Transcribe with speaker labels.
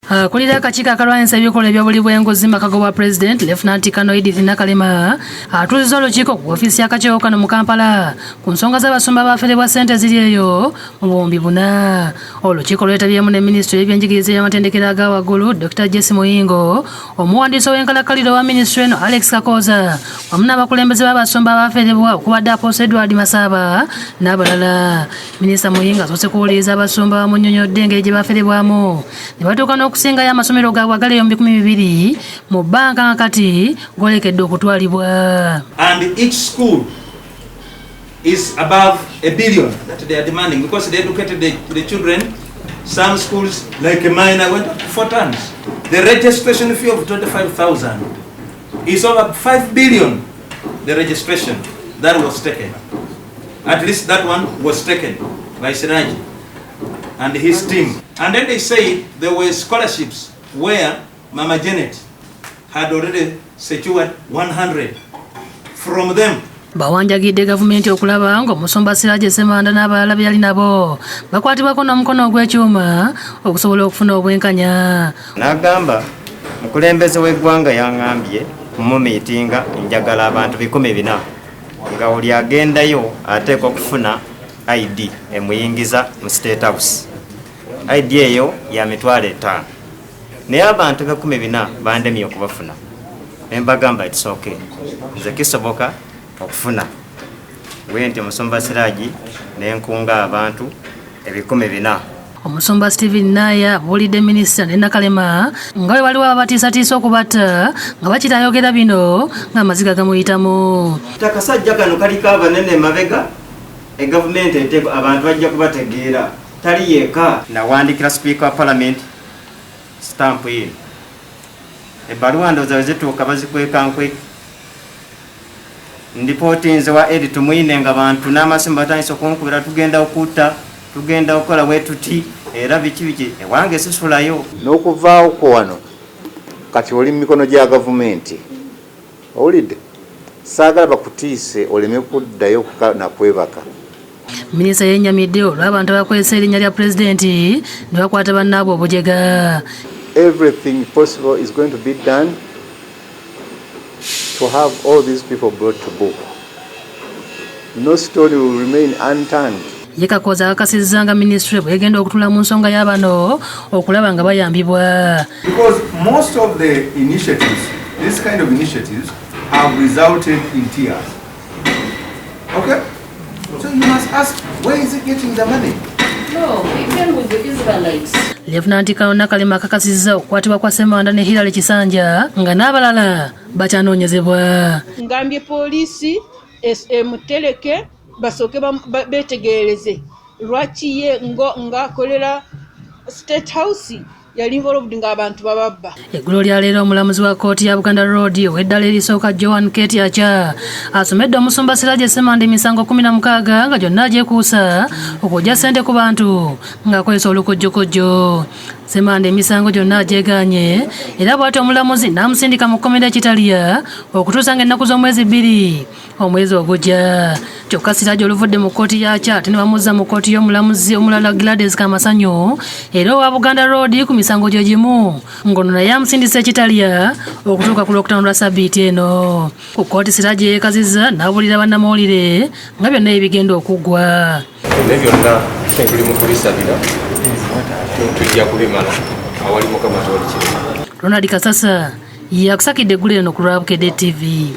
Speaker 1: Akulira akakiiko akalwanyisa ebikolwa eby'obuli bw'enguzi mu maka g'obwa Pulezidenti, Lieutenant Colonel Edith Nakalema, atuuzizza olukiiko ku ofiisi y'akakiiko kano mu Kampala ku nsonga z'abasumba abaferebwa ssente eziri eyo mu 4000. Olukiiko lwetabyemu ne minisitule y'ebyenjigiriza ey'amatendekero aga waggulu, Dr. Jesse Muyingo, omuwandiisi ow'enkalakkalira owa minisitule eno, Alex Kakooza, wamu n'abakulembeze b'abasumba abaferebwa okubadde Apostle Edward Masaaba n'abalala. Minisita Muyingo asoose kuwuliriza abasumba bamunnyonnyodde engeri gye baferebwamu ne batuuka n'okusingayo amasomero gaabwe agali eyo mu 2000 mu bbanka nga kati goolekedde okutwalibwa.
Speaker 2: And each school is above a billion that they are demanding because they educated the children. Some schools, like mine, I went up to four times. The registration fee of 25,000 is over 5 billion, the registration that was taken. At least that one was taken by Siraji and his team. And then they said there were scholarships where Mama Janet had already secured 100 from them.
Speaker 1: Bawanjagidde gavumenti okulaba ng'omusumba Siraje Ssemanda n'abalala be yali nabo bakwatibwako n'omukono ogw'ekyuma okusobola okufuna obwenkanya.
Speaker 3: N'agamba mukulembeze w'eggwanga yaŋŋambye mumumiitinga, njagala abantu 400, nga oli agendayo ateekwa okufuna ID emuyingiza mu State House. ID eyo ya 50,000, naye abantu 400 bandemye okubafuna. Nembagamba, "It's okay, nze kisoboka okufuna." Bwe nti omusumba Siraji nenkunga abantu 400.
Speaker 1: Omusumba Stephen Naya abuulidde minisita ne Nakalema nga bwe waliwo ababatiisatiisa okubatta nga bakirayogera bino ng'amaziga gamuyitamu.
Speaker 3: Akasajja kano kaliko abanene mabega, egavumenti eteeko abantu bajja kubategeera, tali yeka. Nawandikira sipiika wa palamenti, stamp ino ebbaluwa, ndowooza bwe zituuka bazikweka nkweka. Ndipootinze wa Edi Tumwine nga bantu n'amasimu batandise okunkubira, tugenda okutta, tugenda okukola bwe tuti, era biki biki, ewange sisulayo.
Speaker 4: N'okuvaawo kwo wano kati oli mu mikono gya gavumenti, owulidde? Saagala bakutiise oleme kuddayo nakwebaka.
Speaker 1: Minisita yennyamidde olw'abantu abakozesa erinnya lya pulezidenti ne bakwata bannaabwe obujega.
Speaker 4: Everything possible is going to be done to have all these people brought to book. No stone will remain unturned.
Speaker 1: Ye Kakooza akakasizza nga minisitule bwegenda okutula mu nsonga y'abano okulaba nga bayambibwa.
Speaker 5: Because most of the initiatives, this kind of initiatives, have resulted in tears. Okay? So you must ask, where is he getting the money?
Speaker 6: No, he came with the Israelites.
Speaker 1: Lieutenant Colonel Nakalema akakasizza okukwatibwa kwa Ssemanda ne Hilary Kisanja nga n'abalala bakyanoonyezebwa.
Speaker 7: Ngambye poliisi emutereke basooke beetegereze lwaki ye ng'akolera State House yali involved ng'abantu bababba.
Speaker 1: Eggulo lya leero omulamuzi wa kkooti ya Buganda Road ow'eddala erisooka, Joan Kate Acha, asomedde omusumba Siraje Ssemanda emisango 16 nga gyonna agyekuusa okuggya ssente ku bantu ng'akozesa olukojjokojjo. Ssemanda emisango gyonna agyegaanye era bw'atyo omulamuzi n'amusindika mu kkomera e Kitalya okutuusa ng'ennaku z'omwezi 2 omwezi ogujja. Kyokka Siraje oluvudde mu kkooti ya Acha ate ne bamuzza mu kkooti y'omulamuzi omulala Gladys Kamasanyu era owa Buganda Road ku misango gye gimu, ng'ono naye amusindisa e Kitalya okutuuka ku Lwokutaano lwa sabbiiti eno. Ku kkooti Siraje yeekazizza n'abuulira bannamawulire nga byonna ebigenda okuggwa.
Speaker 8: Ne byonna tuli mu kubisabira, tujja kubimala, awali Mukama tewali kirema.
Speaker 1: Ronald Kasasa yakusakidde eggulu eno ku lwa Bukedde TV.